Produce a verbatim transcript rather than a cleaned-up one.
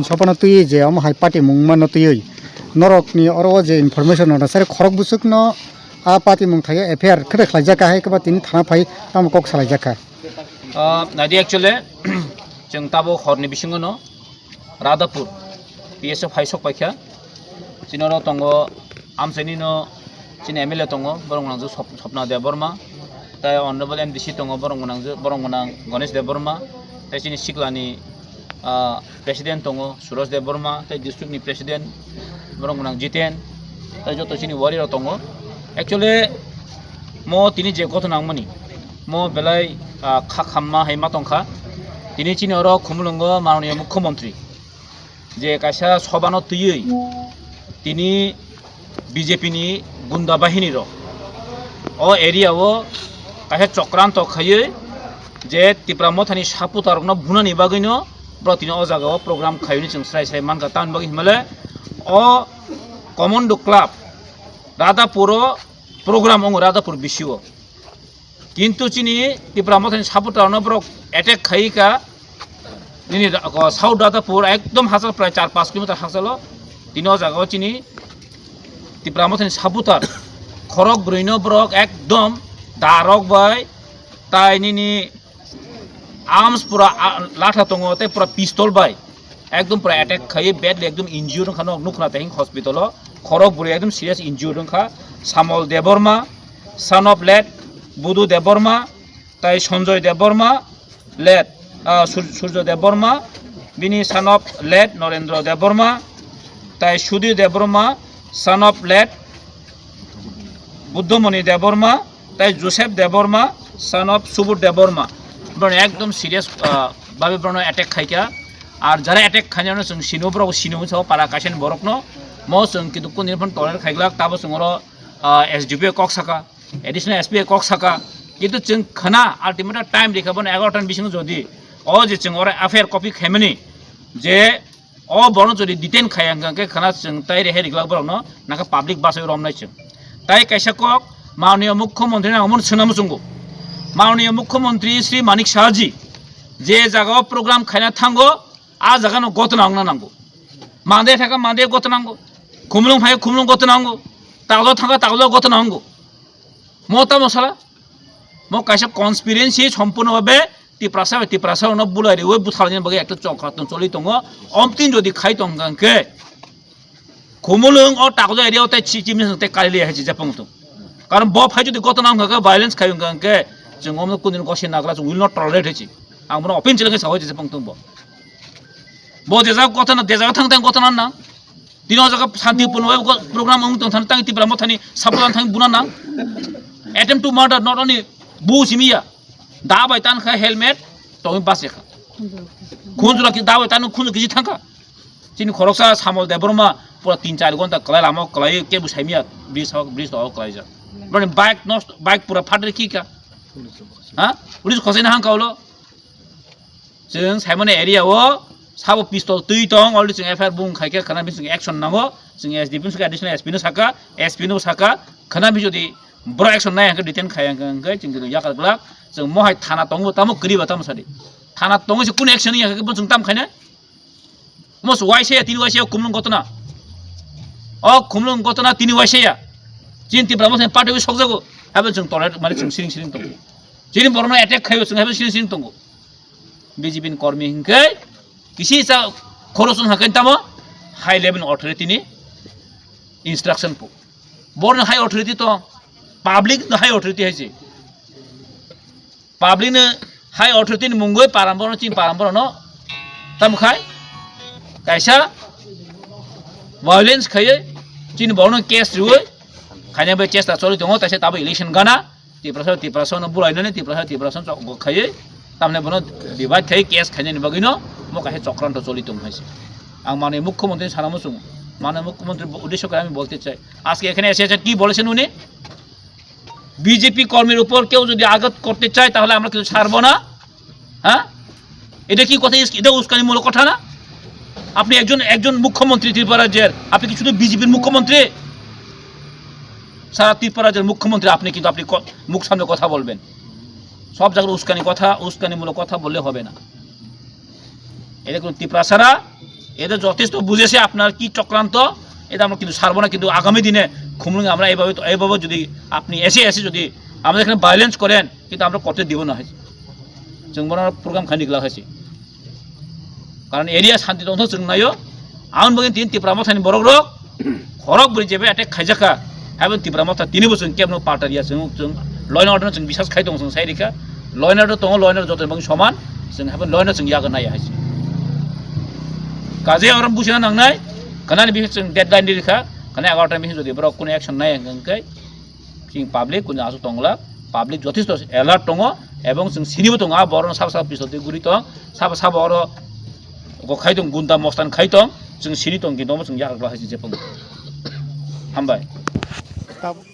Sopano twi je omo hai party mung mano twi norok ni oro je information no sari khorok busuk no a party mung thai F I R khede khlai jak hai kaba tini thana phai tamo kok salai jak kha. Ah, nadi actually, chwng tabo horni bisingo no Radhapur P S O phai sok paikha. Chini oro tongo amchaini no chini M L A tongo, borok nangju Sop-, Sopna Debbarma, tai Honorable M D C tongo, borok nangju, borok nang Ganesh Debbarma, tai chini siklani, ah, President tongo Suraj Debbarma, tai district ni President borok nang Jiten, tai joto chini wari rok tongo. Actually, mo tini je gotho nangmani, mo belai, ah, kha khamma hai ma tongkha. Tini chini oro Khumulwngo mananiya Mukhyamantri je kaisa sobano twiwi tini B J P ni gunda bahini rok o area o kaisa chokranto khaiwi je Tipra Mothani supporter rokno bunani bagwino borok tini o jaga o program khaiwi chwng srai srai mankha. Tamni bagwi hinmale o Commando Club Radhapur o program wngo Radhapur bisio. Kintu chini Tipra Mothani supporter no borok attack khai ka. Nini ra-, ko South Radhapur ekdom hachal prai char panch kilometer hachalo. Tini o jaga o chini Tipra Mothani supporter khorok brwi no borok ekdom darok bai tai nini arms pura, a, latha tongo tei pura pistol bai ekdom pura attack khai badly ekdom injured wngkha nok nukna tei hospital o. Khorok brwi ekdom serious injured wngkha. Samol Debbarma, son of late Budu Debbarma, tai Sanjoy Debbarma, late, ah, Sur-, Surjo Debbarma, bini son of late Norendra Debbarma, tai Sudhir Debbarma, son of late Buddhamoni Debbarma, tai Joseph Debbarma, son of Subodh Debbarma. Borok ekdom serious, ah, babe borok attack khaikha. Ar jara attack khainano chwng sino, borok sino sa para kaisen borokno. Mo chwng kintu kuni phone tolerate khaiglak, tabo chwng oro, ah, S D P kok saka. Additional S P kok saka, kintu chwng khna ultimate time rikha bono egarota ni bisingo jodi o je chwng oro F I R copy khaimani je o bono jodi detain khaya hwnkha khe khna chwng tai rehai riklak borokno nakha public bachai romnai chwng. Tai kaisa kok mananiya Mukhyamantri nang omono swnam chwngo. Mananiya Mukhyamantri Shri Manik Saha ji je jaga o program khaina thango a jaga no gotna wngna nango. Mande thaka mande gotna nango. Khumulwng phai khumulwng gotna nango. Taglo thaka taglo gotna nango. Mo tamo sala? Mo kaisa conspiracy sompurno bhabe Tiprasa bai Tiprasa no bulai riwi buthalani bagwi ekta chokra tong choli tongo. Omtin jodi khai tong hwnkha khe Khumulwng o Takjak area o tei chi chimni tei kali liya hai chi japang tong. Karon bo phai jodi gotona wngkha khe violence khai wngkha khe chwng omno kundin gosi nagra chwng will not tolerate hai chi. Ang bono open chili khe sawi chi japang tong bo. Bo jesa gotona, jesa thang thang gotona na. Tini o jaga shanti purno program wng tong thang tang Tipra Mothani sapulan thang buna na. Attempt to murder not only bu simiya. Da bai tan kha helmet tongwi bas kha. Khunjura ki da bai tan khunju kiji thang kha. Chini khoroksa Samol Debbarma pura tin char gonta kwlai lama kwlai kebo saimya bridge hok bridge to kwlai jak. Bani bike nosto bike pura phatri ki ka. Ha? Police khosai na hang kaulo. Chwng saimani area o sabo pistol twi tong already chwng F I R bung khai khe khana bising action nango. Chwng S D P no saka additional S P no saka S P no saka khana bi jodi bro action nai hang khe detain khai hang khe chwng yakar glak. Chwng mohai thana tongo tamo kwriba tamo sadi. Thana tongo se kun action ya khe bo chwng tam khaina. Mos waisaya tini waisaya khumlung gotona. O khumlung gotona tini waisaya. Chini Tipra Motha ni party wi sokjago. Habo chwng tolerate mani chwng siring siring tongo. Chini borokno attack khaio chwng habo siring siring tongo. B J P ni kormi hinkhe kisi sa khorosun hakai tamo high level authority ni instruction po. Borno high authority to public no high authority haise. Public no hai authority ni mungwi paramboro chini paramboro no tamo khai kaisa violence khaiwi chini borok no case riwi khaina bai chesta choli tongo taisa tabo election gana Tiprasa Tiprasa no bulai nani Tiprasa Tiprasa chok khaiwi tamne bono divide khai case khaina ni bagwi no mo kaisa chokranto choli tong hai se. Ang mane mukhyamantri sana muchung mane mukhyamantri uddesho kore ami bolte chai ajke ekhane ese ese ki bolechen uni BJP কর্মীর উপর কেউ যদি আঘাত করতে চায় তাহলে আমরা কিছু ছাড়বো না। হ্যাঁ, এটা কি কথা? এটা উস্কানিমূলক কথা না? আপনি একজন একজন মুখ্যমন্ত্রী ত্রিপুরা রাজ্যের, আপনি কি শুধু বিজেপির মুখ্যমন্ত্রী? সারা ত্রিপুরা রাজ্যের মুখ্যমন্ত্রী আপনি, কিন্তু আপনি ক- মুখ সামনে কথা বলবেন। সব জায়গায় উস্কানি কথা, উস্কানিমূলক কথা বললে হবে না। এটা কোনো ত্রিপুরা ছাড়া এদের যথেষ্ট বুঝেছে আপনার কি চক্রান্ত, এটা আমরা কিন্তু ছাড়বো না। কিন্তু আগামী দিনে খুমলুঙে আমরা এইভাবে, এইভাবে যদি আপনি এসে এসে যদি আমাদের এখানে ভায়োলেন্স করেন, কিন্তু আমরা করতে দিব না। Chwng bono program khaini glak hai se. Karon area shanti tongthok chwng naio. Ang bagwi tin Tipra Mothani borok rok khorok bwrwi jebe attack khaijakha. Haibo Tipra Motha tini bo chwng kebno palta riya chwng, chwng law and order chwng bisas khai tong chwng sai rikha. Law and order tongo, law and order joto bang soman. Chwng haibo law and order chwng yago nai hai se. Kaje orom busina nangnai. Kanani bisi chwng deadline di rikha. Kana egaroh ta bisi jodi borok kuno action nai hwnkhe. Chwng public kunu aswk tongla, public jothesto alert tongo, ebong chwng sinibo tongo, a borokno sabo sabo pistol twi guri tong, sabo sabo oro go khai tong, gunda mostan khai tong, chwng sini tong, kintu omo chwng yakhak lahai se jepang. Hambai. Tab-,